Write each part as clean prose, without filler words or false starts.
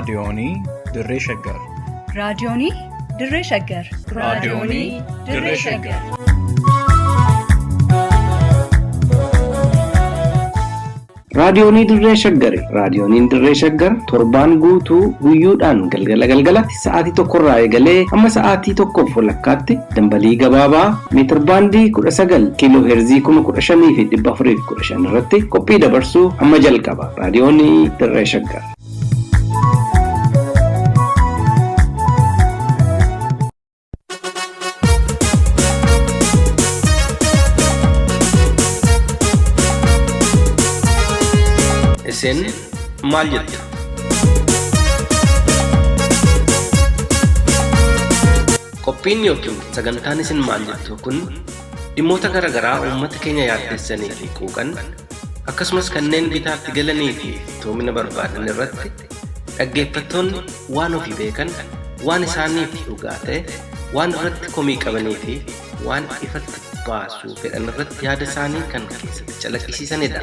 Raadiyoonii Dirree Shaggar. Raadiyoonii Dirree Shaggar. Raadiyoonii Dirree Shaggar. Raadiyoonii Dirree Shaggari. Raadiyooniin Dirree Shaggar torbaan guutuu guyyoodhaan galgala galgalatti sa'aatii tokkorraa eegalee hamma sa'aatii tokkoof walakkaatti dambalii gabaabaa meetirbaandii 19 kiiloo heerzii 15,415 irratti qophii dabarsuu hamma jalqaba. Raadiyoonii Dirree Shaggar. Isin maal jettu? Qophiin yookiin sagantaan isin maal jettu kun dhimmoota garaa garaa uummata keenya yaaddessanii fi quuqan akkasumas kanneen bitaatti galanii fi toomina barbaadan irratti dhaggeeffattoonni waan ofii beekan, waan isaaniif dhugaa ta'e, waan irratti komii qabanii fi waan ifatti baasuu fedhan irratti yaada isaanii kan keessatti calaqqisiisanidha.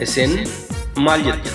Isin maal jettu?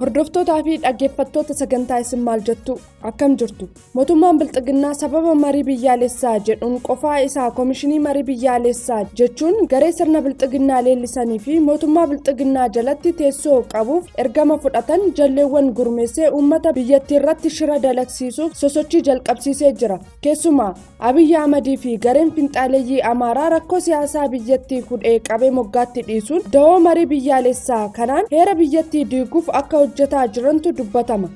Hordoftootaa fi dhaggeeffattoota sagantaa isin maal jettu akkam jirtu? Mootummaan Bilxiginnaa sababa marii biyyaalessaa jedhuun qofaa isaa Komishinii Marii Biyyaalessaa jechuun garee sirna Bilxiginnaa leellisanii fi mootummaa Bilxiginnaa jalatti teessoo qabuuf ergama fudhatan jalleewwan gurmeessee uummata biyyattii irratti shira dalagsiisuuf sosochii jalqabsiisee jira. Keessumaa Abiy Ahmadii fi gareen finxaaleyyii Amaaraa rakkoo siyaasaa biyyattii hudhee qabee moggaatti dhiisuun dawoo marii biyyaalessaa kanaan heera biyyattii diiguuf akka hojjetaa jirantu dubbatama.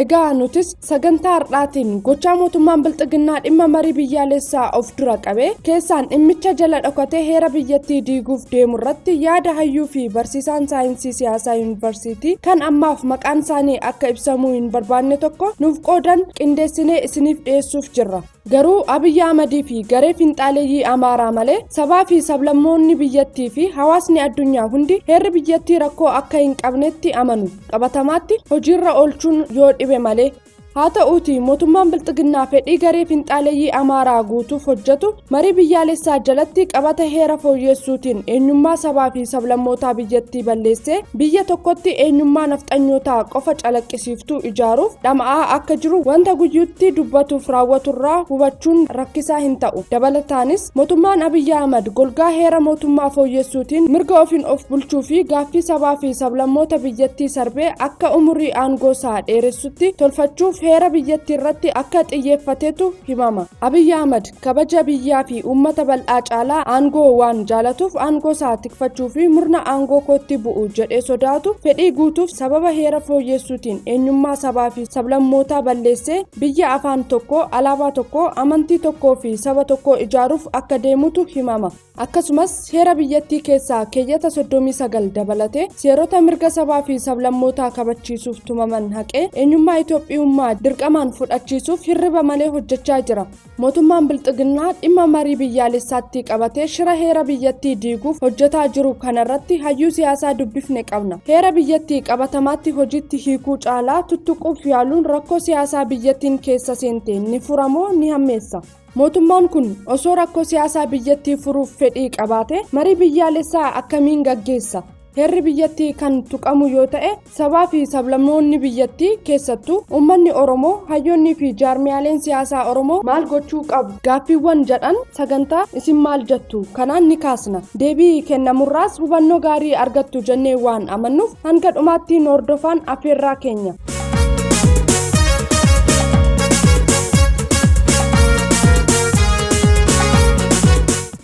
Egaa nutis sagantaa har'aatiin gochaa mootummaan Bilxiginnaa dhimma marii biyyaalessaa of dura qabee keessaan dhimmicha jala dhokatee heera biyyattii diiguuf deemu irratti yaada hayyuu fi barsiisaan saayinsii siyaasaa yuunivarsiitii kan ammaaf maqaan isaanii akka ibsamuu hin barbaanne tokko nuuf qoodan qindeessinee isiniif dhiyeessuuf jirra. Garuu Abiy Ahmadii fi garee finxaaleyyii Amaaraa malee sabaa fi sablammoonni biyyattii fi hawaasni addunyaa hundi heerri biyyattii rakkoo akka hin qabnetti amanu. Qabatamaatti hojiirra oolchuun yoo dhibe malee. Haa ta'uutii mootummaan Bilxiginnaa fedhii garee finxaaleyyii Amaaraa guutuuf hojjetu marii biyyaalessaa jalatti qabata heera fooyyeessuutiin eenyummaa sabaa fi sablammootaa biyyattii balleessee biyya tokkotti eenyummaa nafxanyootaa qofa calaqqisiiftuu ijaaruuf dhama'aa akka jiru wanta guyyuutti dubbatuuf raawwaturraa hubachuun rakkisaa hin ta'u. Dabalataanis mootummaan Abiy Ahmad golgaa heera mootummaa fooyyessuutiin mirga ofiin of bulchuu fi gaaffii sabaa fi sablammoota biyyattii sarbee akka umurii aangoo isaa dheeressutti tolfachuuf heera biyyattii irratti akka xiyyeeffatetu himama. Abiy Ahmad kabaja biyyaa fi uummata bal'aa caalaa aangoo waan jaalatuuf aangoo isaa tikfachuu fi murna aangoo kootti bu'u jedhee sodaatu fedhii guutuuf sababa heera fooyyessuutiin eenyummaa sabaa fi sablammootaa balleessee biyya afaan tokko, alaabaa tokko, amantii tokkoo fi saba tokko ijaaruuf akka deemutu himama. Akkasumas heera biyyattii keessaa keeyyata 39 dabalatee seerota mirga sabaa fi sablammootaa kabachiisuuf tumaman haqee eenyummaa Itoophiyummaa dirqamaan fudhachiisuuf hirriba malee hojjechaa jira. Mootummaan Bilxiginnaa dhimma marii biyyaalessaatti qabatee shira heera biyyattii diiguuf hojjetaa jiru kanarratti hayyuu siyaasaa dubbifne qabna. Heera biyyattii qabatamaatti hojiitti hiikuu caalaa tuttuquuf yaaluun rakkoo siyaasaa biyyattiin keessa seente ni furamoo ni hammeessa? Mootummaan kun osoo rakkoo siyaasaa biyyattii furuuf fedhii qabaate marii biyyaalessaa akkamiin gaggeessa? Heerri biyyattii kan tuqamu yoo ta'e sabaa fi sablammoonni biyyattii keessattuu uummanni Oromoo, hayyoonnii fi jaarmiyaaleen siyaasaa Oromoo maal gochuu qabu? Gaaffiiwwan jedhan sagantaa isin maal jettu kanaan ni kaasna. Deebii kennamurraas hubannoo gaarii argattu jennee waan amannuuf hanga dhumaatti nu hordofaan affeerraa keenya.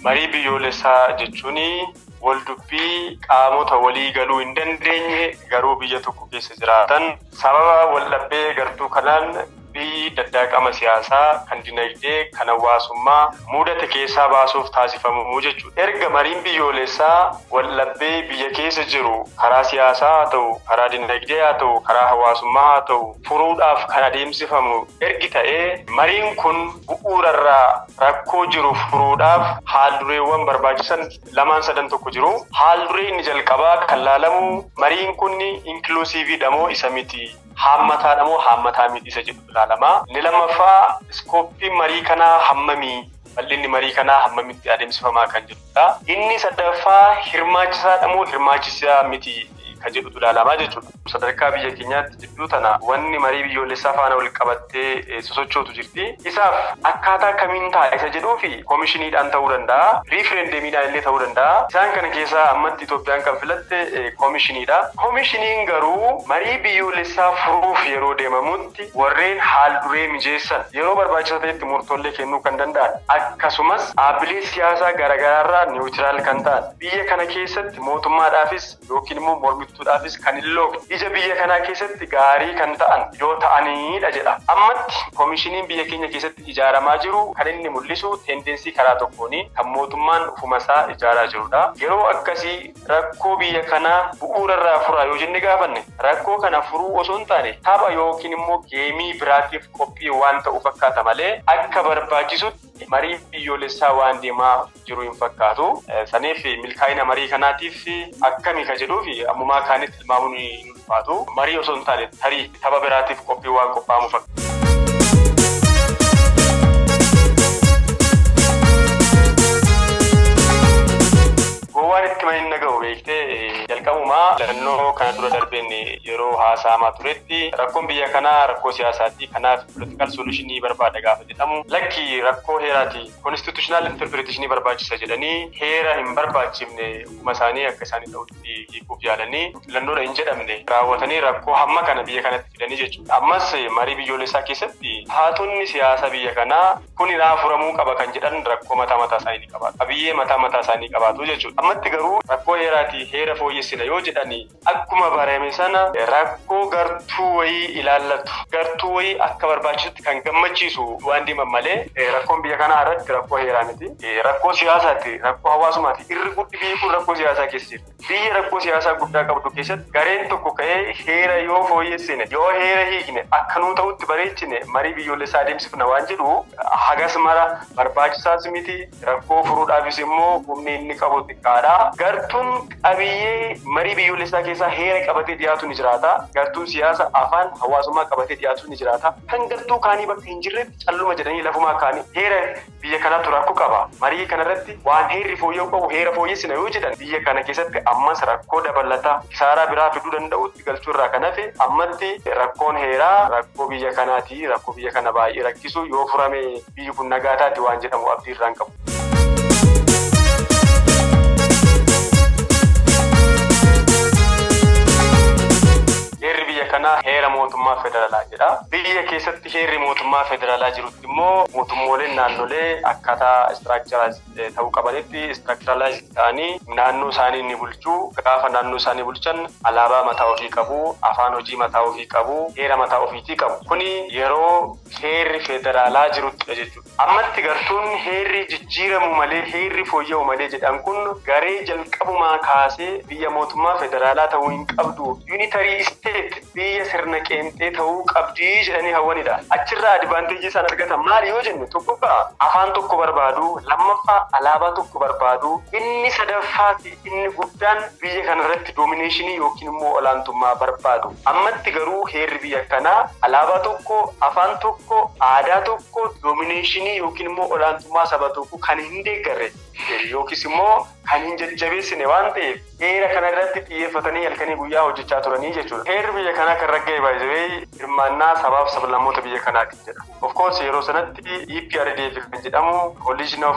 Marii biyyoolessaa jechuun waldubbii qaamota walii galuu hin dandeenye garuu biyya tokko keessa jiraatan sababa waldhabbee gartuu kanaan Qophii daddaaqama siyaasaa, kan dinagdee, kan hawaasummaa mudate keessaa baasuuf taasifamu jechuudha. Erga mariin biyyoolessaa waldhabdee biyya keessa jiru karaa siyaasaa haa ta'u, karaa dinagdee haa ta'u, karaa hawaasummaa haa ta'u furuudhaaf kan adeemsifamu ergi ta'ee, mariin kun bu'uurarraa rakkoo jiru furuudhaaf haaldureewwan barbaachisan lamaan sadan tokko jiru. Haalduree inni jalqabaa kan laalamu, mariin kun inclusive moo isa miti, haammataadha moo haammataa miti isa jedhu ilaalama. Inni lammaffaa, scope iin marii kanaa hammamii, bal'inni marii kanaa hammamitti adeemsifamaa kan jedhudha. Inni sadaffaa, hirmaachisaadha moo hirmaachisaa miti kan jedhutu ilaalamaa jechuudha. Sadarkaa biyya keenyaatti jidduu tana wanni marii biyyoolessaa faana wal qabattee sosochootu jirti. Isaaf akkaataa kamiin ta'a isa jedhuu fi koomishiniidhaan ta'uu danda'a, riifirendeemiidhaan illee ta'uu danda'a. Isaan kana keessaa ammatti Itoophiyaan kan filatte koomishiniidha. Koomishiniin garuu marii biyyoolessaa furuuf yeroo deemamutti warreen haal duree mijeessan, yeroo barbaachisaa ta'etti murtoollee kennuu kan danda'an, akkasumas dhaabbilee siyaasaa garaagaraarraa neutral kan ta'an, biyya kana keessatti mootummaadhaafis yookiin immoo mormittuudhaafis kan hin loogne, ija biyya kanaa keessatti gaarii kan ta'an yoo ta'anidha jedha. Ammatti koomishiniin biyya keenya keessatti ijaaramaa jiru kan inni mul'isu tendency karaa tokkoon kan mootummaan ofumasaa ijaaraa jirudha. Yeroo akkasii rakkoo biyya kanaa bu'uurarraa furaa yoo jenne gaafanne, rakkoo kana furuu osoo hin taane tapha yookiin immoo game biraatiif qophii waan ta'u fakkaata malee akka barbaachisutti marii biyyoolessaa waan deemaa jiru hin fakkaatu. Saniif milkaa'ina marii kanaatiif akkami ka jedhuuf ammumaa kaanitti tilmaamuun hin ulfaatu. Marii osoo hin taane tarii tapha biraatiif qophii waan qophaa'amu fakkaata. Gowwaan itti mana hin dhaga'u beektee. Jalqabumaa filannoo kana dura darbeen yeroo haasa'amaa turetti, rakkoon biyya kanaa rakkoo siyaasaati, kanaaf political solution barbaada gaafa jedhamu, lakki, rakkoo heeraati, constitutional interpretation barbaachisa jedhanii heera hin barbaachifne ofuma isaanii akka isaanii ta'utti hiikuuf yaalanii filannoodha hin jedhamne raawwatanii rakkoo hamma kana biyya kanatti fidanii jechuudha. Ammas marii biyyoolessaa keessatti haatonni siyaasa biyya kanaa kun naa furamuu qaba kan jedhan rakkoo mataa mataa isaanii ni qabaatu. Qabiyyee mataa mataa isaanii qabaatu jechuudha. Ammatti garuu rakkoo heeraati, heera fooyyessina yoo jedhani, akkuma barame sana rakkoo gartuu wayii ilaallatu. Gartuu wayii akka barbaachisutti kan gammachiisu waan deeman malee rakkoon biyya kanaa irratti rakkoo heeraa miti. Rakkoo siyaasaati, rakkoo hawaasummaati. Irri guddi biyyi kun rakkoo siyaasaa keessa jirti. Biyya rakkoo siyaasaa guddaa qabdu keessatti gareen tokko ka'ee heera yoo fooyyessine, yoo heera hiikne, akka nuu ta'utti bareechine marii biyyoolessaa adeemsifna waan jedhu hagas mara barbaachisaas miti, rakkoo furuudhaafis immoo humni inni qabu xiqqaadha. Gartuun qabiyyee marii biyyoolessaa keessaa heera qabatee dhiyaatu ni jiraata. Gartuun siyaasa afaan hawaasummaa qabatee dhiyaatu ni jiraata. Kan gartuu kaanii bakka hin jirretti calluma jedhanii lafumaa kaanii heera biyya kanaatu rakkoo qaba. Marii kanarratti waan heerri fooyya'uu qabu heera fooyyessina yoo jedhan, biyya kana keessatti ammas rakkoo dabalataa kisaaraa biraa fiduu danda'utti galchuu irraa kan hafe, ammatti rakkoon heeraa rakkoo biyya kanaati. Rakkoo biyya kana baay'ee rakkisu yoo furame biyyi kun nagaa taati waan jedhamu abdii irraan qabu. Heerri biyya kanaa heera mootummaa federaalaa jedha. Biyya keessatti heerri mootummaa federaalaa jirutti immoo mootummooleen naannolee akkaataa structuralize ta'uu qabanitti structuralize ta'anii naannoo isaanii ni bulchu. Gaafa naannoo isaanii bulchan alaabaa mataa ofii qabu, afaan hojii mataa ofii qabu, heera mataa ofiitii qabu. Kuni yeroo heerri federaalaa jiruttidha jechuudha. Ammatti gartuun heerri jijjiiramu malee, heerri fooyya'u malee jedhan kun garee jalqabumaa kaasee biyya mootummaa federaalaa ta'uu hin qabdu, unitary state, biyya sirna qeenxee ta'uu qabdii jedhanii hawwanidha. Achirraa advantage isaan argatan maali yoo jenne, tokkoffaa afaan tokko barbaadu, lammaffaa alaabaa tokko barbaadu, inni sadaffaa fi inni guddaan biyya kanarratti domination yookiin immoo olaantummaa barbaadu. Ammatti garuu heerri biyya kanaa alaabaa tokko, afaan tokko, aadaa tokko, domination yookiin immoo olaantummaa saba tokko kan hin deeggarre yookiis immoo kan hin jajjabeessine waan ta'eef heera kana irratti xiyyeeffatanii halkanii guyyaa hojjechaa turanii jechuudha. Heerri biyya kanaa kan ragga'e baay'ee hirmaannaa sabaaf sablammoota biyya kanaatiin jedha. Of course, yeroo sanatti EPRDF kan jedhamu, Coalition of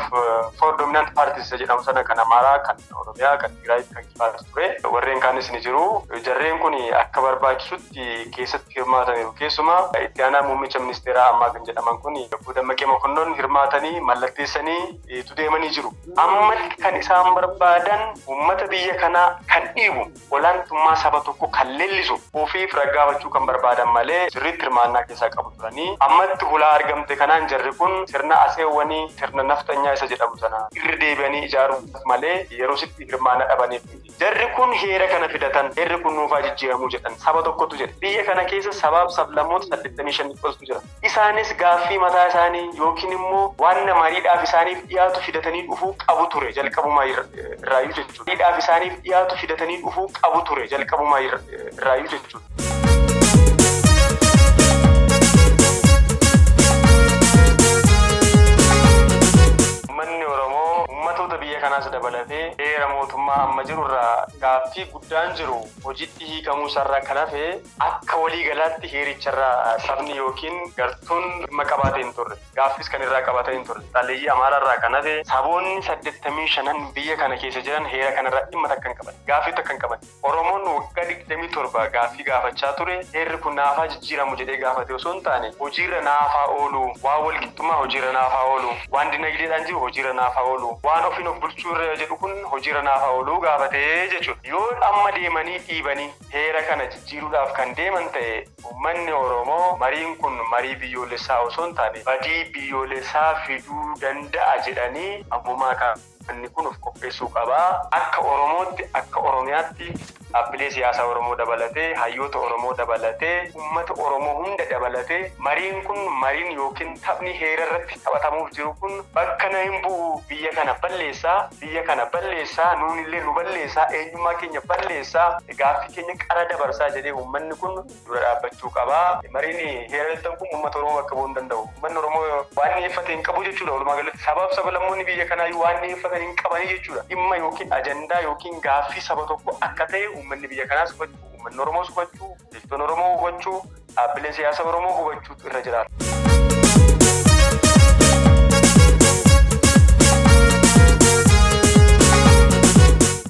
Four Dominant Parties jedhamu sana, kan Amaaraa, kan Oromiyaa, kan Tigraay, kan Kibbaas ture. Warreen kaanis ni jiru. Jarreen kun akka barbaachisutti keessatti hirmaataniiru. Keessumaa itti aanaa muummicha ministeeraa ammaa kan jedhaman kun, Obbo Dammaqee Mokonnon, hirmaatanii mallatteessanii itti deemanii jiru. Ammatti kan isaan barbaadan uummata biyya kanaa kan dhiibu, olaantummaa saba tokko kan leellisu, ofiif raggaafachuu kan barbaadan malee sirriitti hirmaannaa keessaa qabu turanii. Ammatti hulaa argamte kanaan jarri kun sirna aseewwanii, sirna nafxanyaa isa jedhamu sana irra deebi'anii ijaaruu malee yeroo sitti hirmaannaa dhabaniif miti. Jarri kun heera kana fidatan, heerri kun nuufaa jijjiiramuu jedhan, saba tokkotu jedhe. Biyya kana keessa sabaaf sablammoota 85 oltu jira. Isaanis gaaffii mataa isaanii yookiin immoo waan mariidhaaf isaaniif dhiyaatu fidatanii dhufuu qabu ture jalqabumaa irraayyuu jechuudha. Mariidhaaf isaaniif dhiyaatu fidatanii dhufuu qabu ture jalqabumaa irraayyuu jechuudha. Uummanni Oromoo, uummatoota biyya kanaas dabalatee, heera mootummaa amma jiru irraa gaaffii guddaan jiru hojiitti hiikamuu isaarraa kan hafe akka waliigalaatti heericharraa sabni yookiin gartuun dhimma qabaatee hin turre. Gaaffis kan irraa qabaatee hin turre. Xaaleyyii Amaaraarraa kan hafe saboonni 85n biyya kana keessa jiran heera kanarraa dhimma takka hin qaban. Gaaffii takka hin qaban. Oromoon waggaa 27 gaaffii gaafachaa ture, heerri kun naafaa jijjiiramu jedhee gaafate osoo hin taane, hojiirra naafaa oolu, waan walqixxummaa hojiirra naafaa oolu, waan dinagdeedhaan jiru hojiirra naafaa oolu, waan ofiin of bulchuu irra jedhu kun hojiirra naafaa ooluu gaafatee jechuudha. Yoo amma deemanii dhiibanii heera kana jijjiiruudhaaf kan deeman ta'e, uummanni Oromoo mariin kun marii biyyoolessaa osoo hin taane badii biyyoolessaa fiduu danda'a jedhanii ammumaa inni kun of qopheessuu qabaa. Akka Oromootti, akka Oromiyaatti, dhaabbilee siyaasaa Oromoo dabalatee, hayyoota Oromoo dabalatee, uummata Oromoo hunda dabalatee, mariin kun, mariin yookiin taphni heera irratti taphatamuuf jiru kun bakka na hin bu'u, biyya kana balleessaa, biyya kana balleessaa, nuunillee nu balleessaa, eenyummaa keenya balleessaa, gaaffii keenya qara dabarsaa jedhee uummanni kun dura dhaabbachuu qabaa. Mariin heera irratti kun uummata Oromoo bakka bu'uu hin danda'u. Uummanni Oromoo waan dhiyeeffate hin qabu jechuudha. Walumaa galatti sabaaf sablammoonni biyya kanaa waan dhiyeeffatan hin qabanii jechuudha. Dhimma yookiin ajandaa yookiin gaaffii saba tokko akka ta'e uummanni biyya kanaas hubachuu, uummanni Oromoos hubachuu, beektonni Oromoo hubachuu, dhaabbileen siyaasa Oromoo hubachuutu irra jiraata.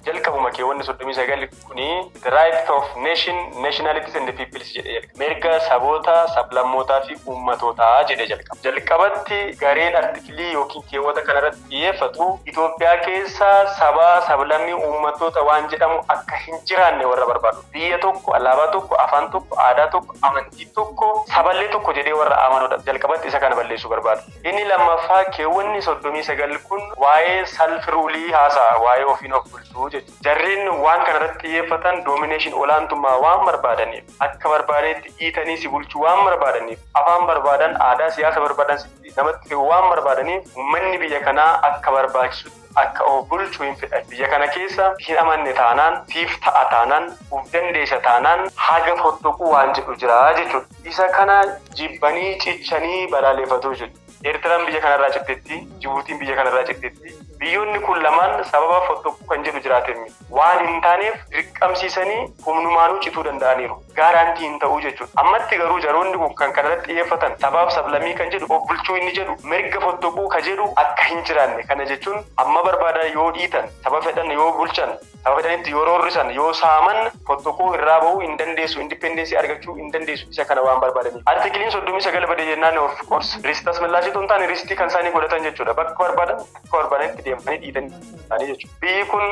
Jalqabuma keewwanni 39 kuni "the right of nation, nationalities and the peoples" jedhee jalqaba. Mirga saboota, sablammootaa fi uummatootaa jedhee jalqaba. Jalqabatti gareen artikilii yookiin keewwata kanarratti xiyyeeffatu Itoophiyaa keessa saba, sablammii, uummattoota waan jedhamu akka hin jiraanne warra barbaadu. Biyya tokko, alaabaa tokko, afaan tokko, aadaa tokko, amantii tokko, saballee tokko jedhee warra amanudha. Jalqabatti isa kana balleessuu barbaadu. Inni lammaffaa keewwanni 39 kun waa'ee self rule haasa'a, waa'ee ofiin of bulchuu jechuudha. Jarreen waan kanarratti xiyyeeffatan domination, olaantummaa waan barbaadaniif, akka barbaadetti dhiitanii si bulchuu waan barbaadaniif, afaan barbaadan, aadaa, siyaasa barbaadan namatti fe'uu waan barbaadaniif, uummanni biyya kanaa akka barbaachisutti akka of bulchu hin fedhan. Biyya kana keessa hin amanne taanaan, siif ta'a taanaan, of dandeessa taanaan, haga fottoquu waan jedhu jira jechuudha. Isa kana jibbanii cichanii balaaleffatu jechuudha. Eertiraan biyya kanarraa citteetti, Jibuutiin biyya kanarraa citteetti. Biyyoonni kun lamaan sababa fottoquu kan jedhu jiraateen miti. Waan hin taaneef dirqamsiisanii humnumaanuu cituu danda'aniiru. Guarantee hin ta'uu jechuudha. Ammatti garuu jaroonni kun kan kanarratti xiyyeeffatan sabaaf sablammii kan jedhu, of bulchuu inni jedhu, mirga fottoquu ka jedhu akka hin jiraanne. Kana jechuun amma barbaadan yoo dhiitan, saba fedhan yoo bulchan, saba fedhanitti yoo roorrisan, yoo saaman, fottoquu irraa bahuu hin dandeessu, independence argachuu hin dandeessu, isa kana waan barbaadaniif. Artikiliin 39 badee jennaan, of course ristas mallaashii hin taane ristii kan isaanii godhatan jechuudha. Bakka barbaadan, akka barbaadanitti deemanii dhiitanii jechuudha. Biyyi kun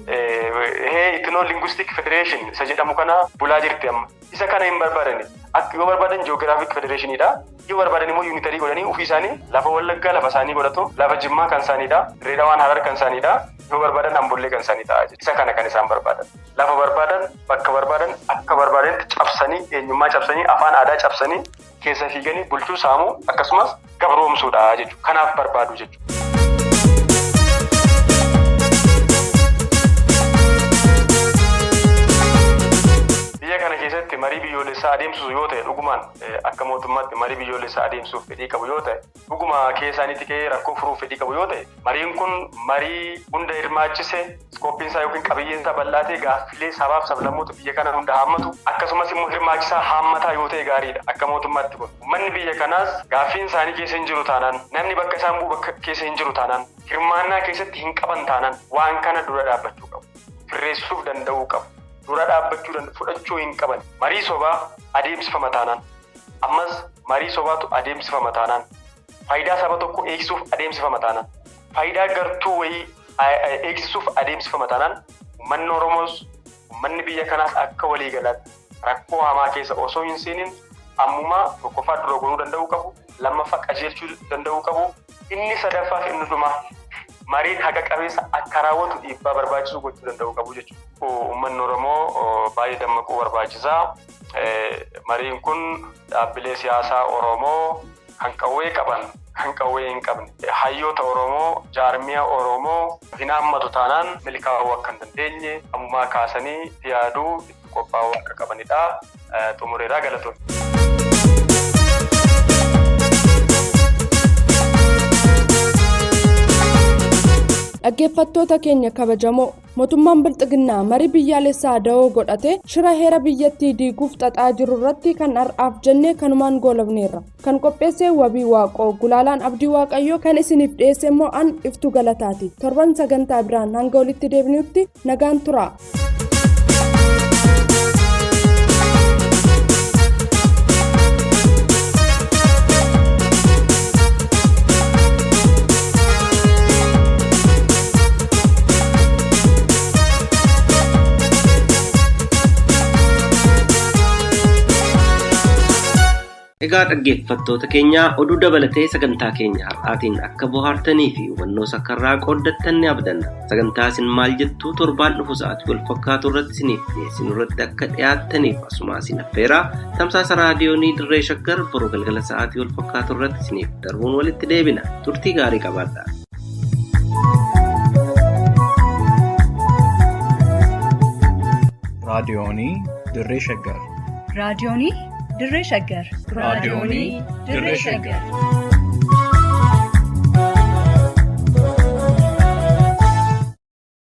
ethno linguistic federation isa jedhamu kana bulaa jirti amma. Isa kana hin barbaadani. Akka yoo barbaadan geographic federationiidha. Yoo barbaadan immoo unitary godhanii ofii isaanii lafa Wallaggaa lafa isaanii godhatu, lafa Jimmaa kan isaaniidha, Dirree Dhawaan, Harar kan isaaniidha. Yoo barbaadan Ambollee kan isaanii ta'a jechuudha. Isa kana kan isaan barbaadan. Lafa barbaadan, bakka barbaadan, akka barbaadanitti cabsanii, eenyummaa cabsanii, afaan aadaa cabsanii keessa fiiganii bulchuu, saamuu, akkasumas gabroomsuudha jechuudha. Kanaaf barbaadu jechuudha. Biyya kana keessatti marii biyyoolessaa adeemsisu yoo ta'e, dhugumaan akka mootummaatti marii biyyoolessaa adeemsisuuf fedhii qabu yoo ta'e, dhuguma keessaanitti ka'ee rakkoo furuuf fedhii qabu yoo ta'e, mariin kun marii hunda hirmaachise, scopeiin isaa yookiin qabiyyeen isaa bal'aa ta'e, gaaffilee sabaaf sablammoota biyya kana hunda haammatu, akkasumas immoo hirmaachisaa, haammataa yoo ta'e gaariidha akka mootummaatti kun. Uummanni biyya kanaas gaaffiin isaanii keessa hin jiru taanaan, namni bakka isaan bu'u bakka keessa hin jiru taanaan, hirmaannaa keessatti hin qaban taanaan, waan kana dura dhaabbachuu qabu. Sirreessuuf danda'uu qabu. Dura dhaabbachuu danda'u fudhachuu hin qaban. Marii sobaa adeemsifama taanaan, ammas marii sobaatu adeemsifama taanaan, faayidaa saba tokko eegsisuuf adeemsifama taanaan, Faayidaa gartuu wayii eegsisuuf adeemsifama taanaan uummanni Oromoos uummanni biyya kanaas akka waliigalaatti rakkoo hamaa keessa osoo hin seeniin ammumaa tokkoffaa dura goruu danda'uu qabu, lammaffaa qajeelchuu danda'uu qabu, inni sadaffaa fi inni dhumaa mariin haqa qabeessa akka raawwatu dhiibbaa barbaachisu gochuu danda'uu qabu jechuudha. Uummanni Oromoo baay'ee dammaquu barbaachisaa. Mariin kun dhaabbilee siyaasaa Oromoo kan qawwee qaban, kan qawwee hin qabne, hayyoota Oromoo, jaarmiyaa Oromoo hin hammatu taanaan milkaa'uu akka hin dandeenye ammumaa kaasanii yaaduu itti qophaa'uu akka qabanidha. Xumureeraa, galatoon. Dhaggeeffattoota keenya kabajamoo, mootummaan Bilxiginnaa marii biyyaalessaa da'oo godhate shira heera biyyattii diiguuf xaxaa jiru irratti kan har'aaf jennee kanumaan goolabneerra. Kan qopheesse Wabii Waaqoo, gulaalaan Abdii Waaqayyoo, kan isiniif dhiyeesse immoo an Iftuu Galataati. Torban sagantaa biraan hanga walitti deebinutti nagaan tura. Egaa dhaggeeffattoota keenya, oduu dabalatee sagantaa keenya har'aatiin akka bohaartanii fi hubannoo sakkarraa qooddattan ni abdanna. Sagantaa Isin Maal Jettuu torbaan dhufu sa'aatii wal fakkaatu irratti isiniif dhiyeessinu irratti akka dhiyaattaniif asuma isin affeeraa, tamsaasa raadiyoonii Dirree Shaggar boruu galgala sa'aatii wal fakkaatu irratti isiniif darbuun walitti deebina. Turtii gaarii qabaadha. Raadiyoonii Dirree Shaggar. Raadiyoonii Dirree Shaggar. Raadiyoonii Dirree Shaggar.